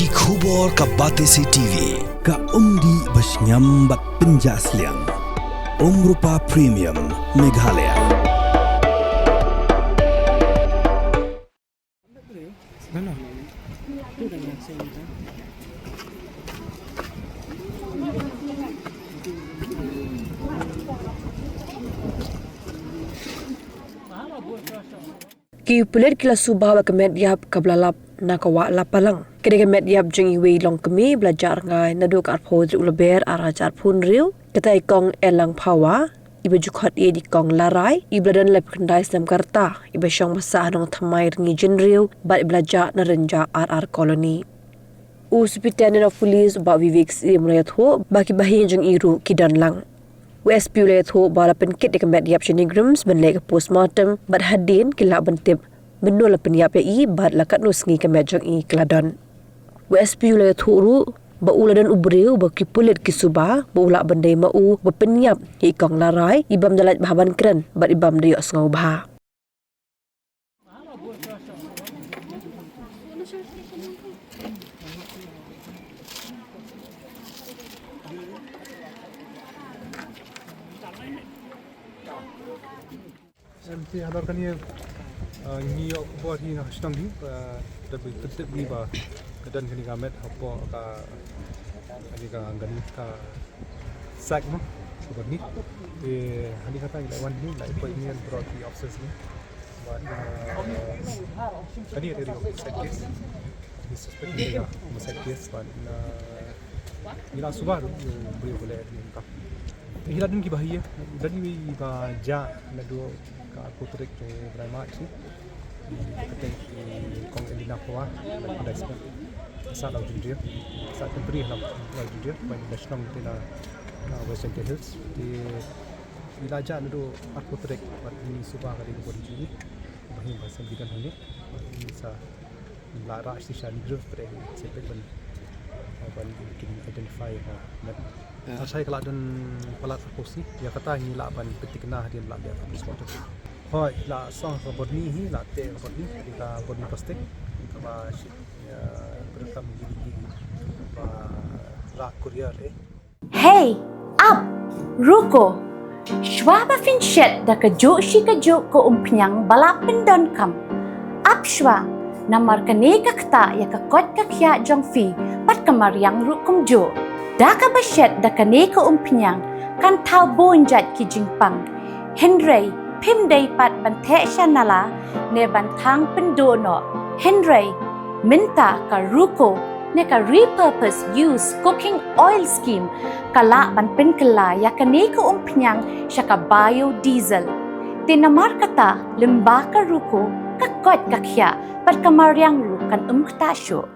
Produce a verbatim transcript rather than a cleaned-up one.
Ki khubor ka Batesi T V, ka umdih ba shngiam bad pynjah sliang. Umrupa Premium, Meghalaya. Ki pulit ki la suba ba ka met ïap kaba la lap na ka wah Lapalang. Kane ka met ïap jong iwei i longkmie ba la jah rngai naduh ka arphew tarik u Lber arhajar arphew hynriew. Kata i kong Elang Phawa, iba ju khot ïa i kong Larai, iba la don laiphew khyndai snem ka rta, iba shong basa ha Nongthymmai Rngijynriew bad iba la jah na Rynjah R R Colony. U Superintendent of Police Bah Vivek Syiem u la ïathuh ba ki bahaïing jong i ruh ki don lang. U S P u la ïathuh ba la pynkit ïa ka met ïap sha NEIGRIHMS ban leh ka postmortem bad hadien kin lah ban tip mynno la pynïap ïa i bad la katno sngi ka met jong i ka la don. U S P u la ïathuh ruh ba u la don u briew ba ki pulit ki suba ba u lah ban dei ma u ba pynïap ïa i kong Larai, i bym da lait bha ban kren bad i bym da ïohsngew bha. Em, te halor kane, eh, ngi ïoh khubor hi na shnong hi, eh, da ba pyntip ngi ba ka don kane ka met hapoh ka, kane ka, kane ka site mo, ka bad ni. Te hangne kata ngi la wan hi, la ïoh ïa ki officers ni. Bad, eh, kane ka dei homicide case. Ngi suspect kane ka homicide case bad, eh, ngi la suba ruh ïa u briew ba leh kane ka kam. Te ngi la don ki bahaïing, don iwei ba jah naduh ka arphew tarik jong u bnai March hi. Kata i kong Elina Phawa, ba khyndai snem. Sah Lawjynriew, sah temporary ha Lawjynriew, ba na shnong te na, na West Jaintia Hills. Te i la jah naduh arphew tarik bad ngi suba ka dei ka body jong i. Bahaïing ba sngewbha hangne. Ngi sa la rah shisha NEIGRIHMS, pyrshah ban, ban kin identify ka met. Lashai ka la don palat arphew sngi, ïa kata ngi lah ban pynthikna hadien ba la dep postmortem. Hooid, la song ka body hi, la teh ka body, ka body plastic. Kaba shit, ïa, berakam gini gini ba la courier eh. Hei, ap, ruko. Shuwa ba phin shet da kajuh shi kajuh ka umphniang ba la pyndonkam, ap shuwa, namar kane ka ktah ïa ka koit ka khiah jong phi bad ka mariang ruh kumjuh. Da kaba shet da kane ka umphniang kan thaw bun jait ki jingpang. Hynrei phim dei pat ban theh sha nala ne ban thang pynduh noh. Hynrei mynta ka ruko ne ka repurpose use cooking oil scheme ka lah ban pynkylla ïa kane ka umphniang sha ka biodiesel. Te namar kata, lyngba ka ruko, ka koit ka khiah bad ka mariang ruh kan ym ktah shuh.